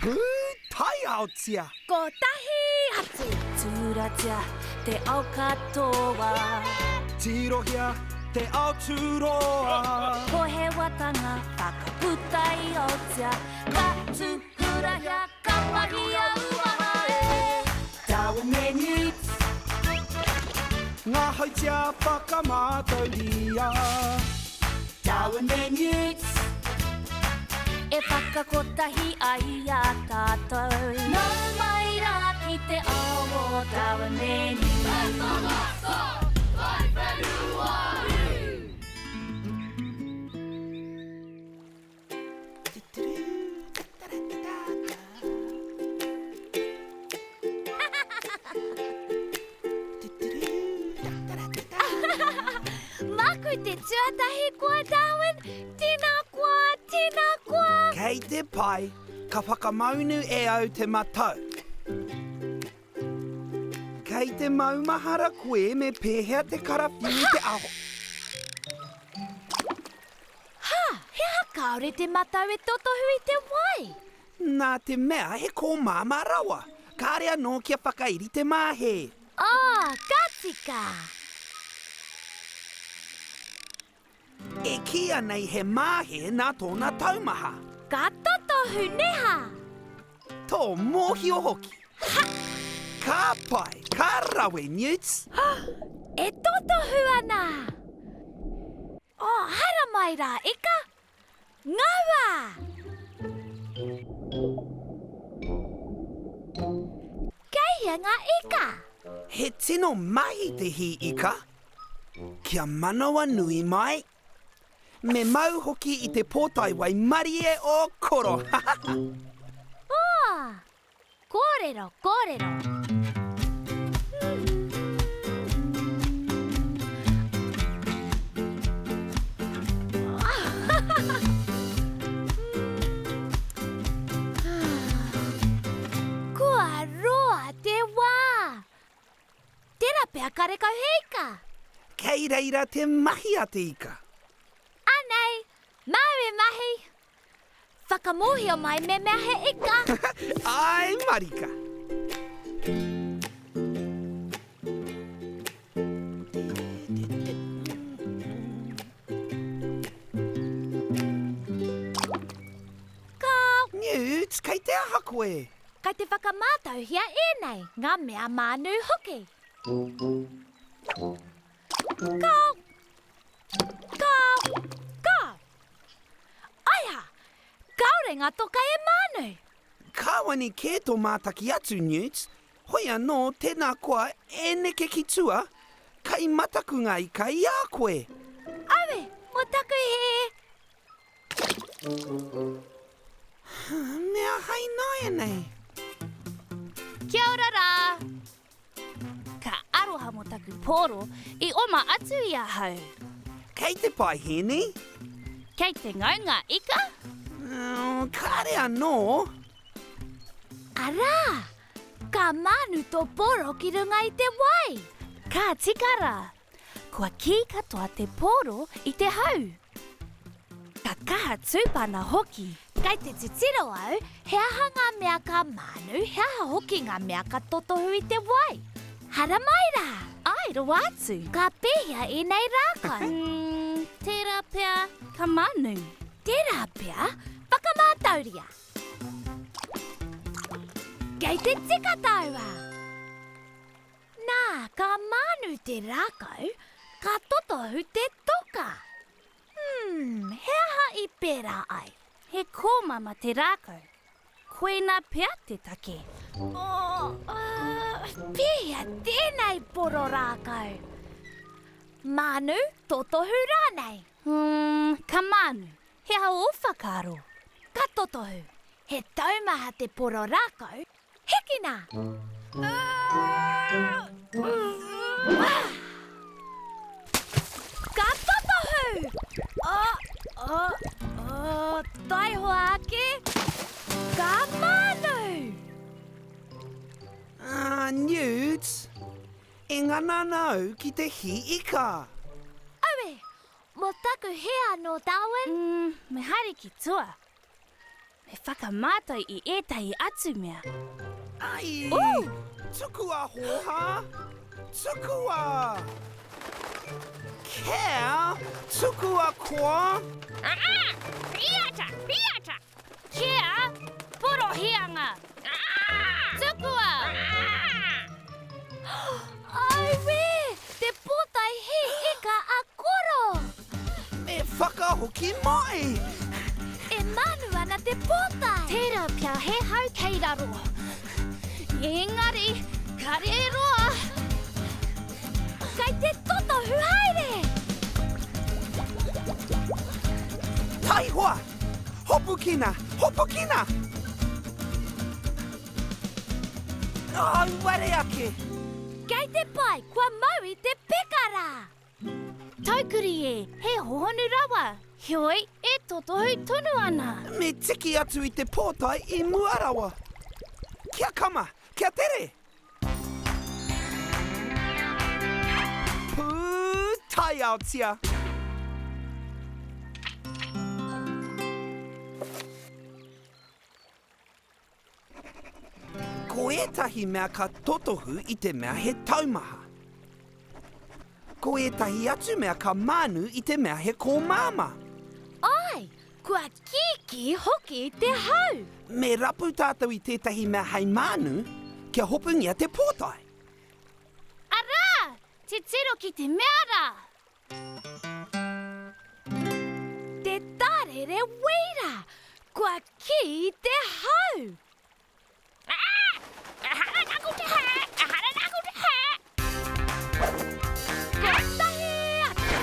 Pūtaiaotia! Kotahi atu! Tūratia te ao katoa. Tirohia te ao tūroa. Pohewatanga whakaputa i Aotea. Ka tūhurahia, ka mahia uaha e. Darwin me Newt. Ngā hautia whakamātauria. Darwin me Newt. E whakakotahi ai i a tātou. Nau mai rā ki te ao o Darwin me Newt. Māku te tuatahi koa, Darwin! Tēnā koa, tēnā koa! Kei te pai, ka whakamaunu e au te matau. Kei te maumahara koe me pēhea te karawhiu i te aho. Ha! He aha kāore te matau e totohu i te wai? Nā te mea he kōmāmā rawa, kāre anō kia whakairi te māhē. Oh, ka tika! E kīia nei he māhē nā tōna taumaha. Ka totohu neha! Tō mōhio hoki! Ha! Ka pai, ka rawe, Newts! E totohu ana! Oh, haramai rā, eka! Ngaua! Kei hea ngā ika? He tino mahi te hī ika. Kia manawanui mai. Me mau hoki i te pōtae waimarie o Koro! Oh! Kōrero, kōrero. Kua roa te wā. Tērā pea karekau he ika. Kei reira te mahi a te ika. Anei, māu e mahi. Whakamōhio mai me mea he ika. Āe marika. Ka. Newt, kei te aha koe? Kei te whakamātauhia ēnei, ngā mea mānu hoki. Ka. Ka. Ka. Aiha! Kāore ngā toka e mānu! Kāwani kē tō mātaki atu, Newt. Hoi anō, tēnā koa, e neke ki tua, kai mataku ngā ika i a koe. Aue, mō taku hē! Me aha ināianei? Kia ora rā! Ka aroha mō taku pōro i oma atu i ahau. Kei te pai, Hēni? Kei te ngau ngā ika? Mm, kāre anō. Arā! Ka mānu tō pōro ki runga i te wai! Ka tika rā. Kua kī katoa te pōro i te hau. Ka kaha tūpana hoki. Kei te titiro au, he aha ngā mea ka mānu, he aha hoki ngā mea ka totohu i te wai. Haramai rā! Āe rawa atu! Ka pēhea ēnei rākau? Mm, tērā pea ka mānu. Tērā pea, whakamātauria! Kei te tika tāua! Nā, ka mānu te rākau, ka totohu te toka. Hmm, he aha i pērā ai? He kōmama te rākau. Koinā pea te take. Oh, uh, pēhea tēnei poro rākau? Mānu, totohu rānei? Hmm, ka mānu. He aha ō whakaaro? Ka totohu. He taumaha te poro rākau, Hikina! Ka totohu! Oh, oh, oh, taihoa ake! Ka mānu! Ah, Newt, e ngana ana au ki te hī ika. Aue, mō taku hē anō, Darwin. Mm, me haere ki tua. Me whakamātau i ētahi atu mea. Ai! Tukua hōhā! Tukua! Kia! Tukua koa! Aa! Piata! Piata! Kia! Porohianga! Aa! Tukua! Auē! Te pōtae hī ika a Koro! Me whakahoki mai! E mānu ana te pōtae! Tērā pea he hau kei raro. Engari, kare e roa! Kei te totohu haere! Taihoa! Hopukina! Hopukina! Auare ake! Kei te pai, kua mau i te peka rā! Taukuri e, he hohonu rawa, heoi e totohu tonu ana. Me tiki atu i te pōtae i mua rawa. Kia kama, kia tere! Pūtaiaotia! Ko ētahi mea ka totohu i te mea he taumaha. Ko ētahi atu mea ka mānu i te mea he kōmāmā. Āe, kua kīkī hoki te hau. Me rapu tātou i tētahi mea hei mānu kia hopungia te pōtae. Arā! Titiro ki te mea rā! Te tarere wīra! Kua kī te hau! Kotahi atu!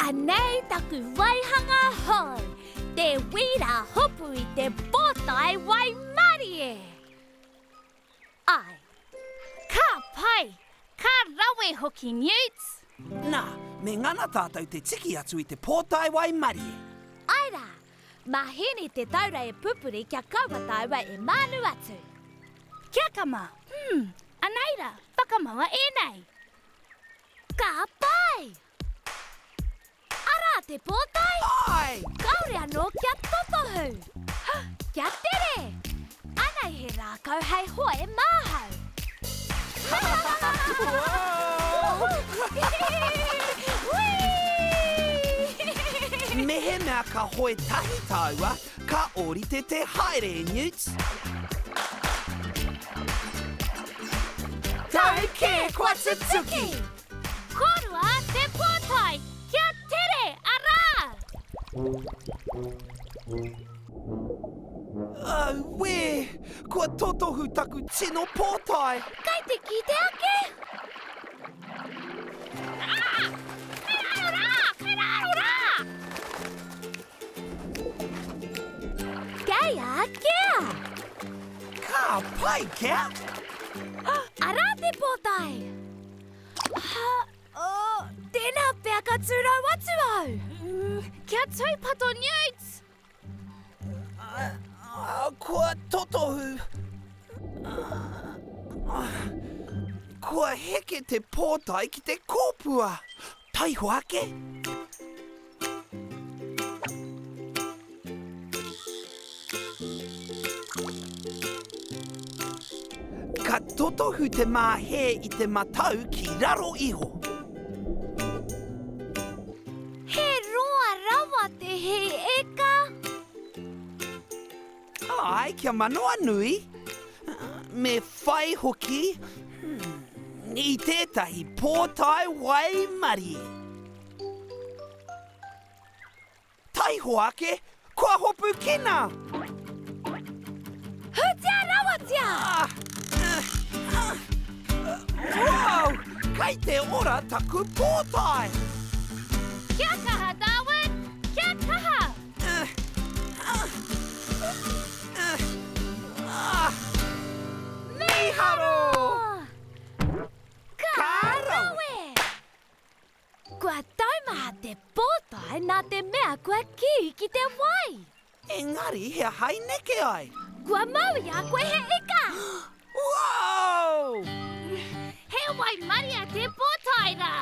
Anei taku waihanga hou, te wīra hopu i te pōtae waimarie! Āe. Ka pai! Ka rawe hoki, Newts! Nā, me ngana tātou te tiki atu i te pōtae waimarie. Āe rā, mā Hēni te taura e pupuri kia kaua tāua e mānu atu. Kia kama! Hmm, anei rā, whakamaua ēnei! Ka pai! Arā te pōtae! Āe! Kāore anō kia totohu! Kia tere! Anei he rākau hei hoe māhau! Mehemea ka hoe tahi tāua, ka ōrite te haere, Newt! Tau kē kua tutuki! Korua te pōtae! Kia tere, arā! Auē! Kua totohu taku tino pōtae! Kei te kite ake! Ah! Kei raro rā! Kei raro rā! Kei a Kea! Ka pai, Kea! Arā te pōtae! Oh, tēnā pea ka tūrau atu au! Mm, kia tūpato, Newt! Kua totohu. Kua heke te pōtae ki te kōpua. Taihoa ake! Ka totohu te māhē i te matau ki raro iho. He roa rawa te hī eka. Āe, kia manawa nui. Me whai hoki i tētahi pōtae waimarie. Taihoa ake, kua hopukina! Hutia rawatia! Ah, ah, wow! Kei te ora taku pōtae! Kia kaha, Darwin! Kia kaha! Mīharo! Ka rawe! Kua taumaha te pōtae nā te mea kua kī ki te wai. Engari he aha i neke ai? Kua mau i a koe he ika! Wow! He waimaria te pōtae rā!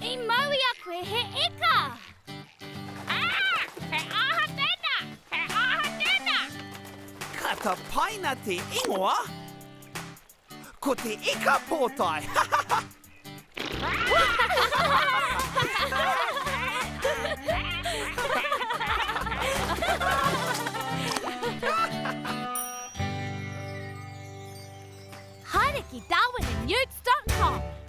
I mau i a koe he ika! Ah! He aha tēnā? He aha tēnā? Ka tapaina te ingoa, ko te ika pōtae! Haere ki darwinandukes.com.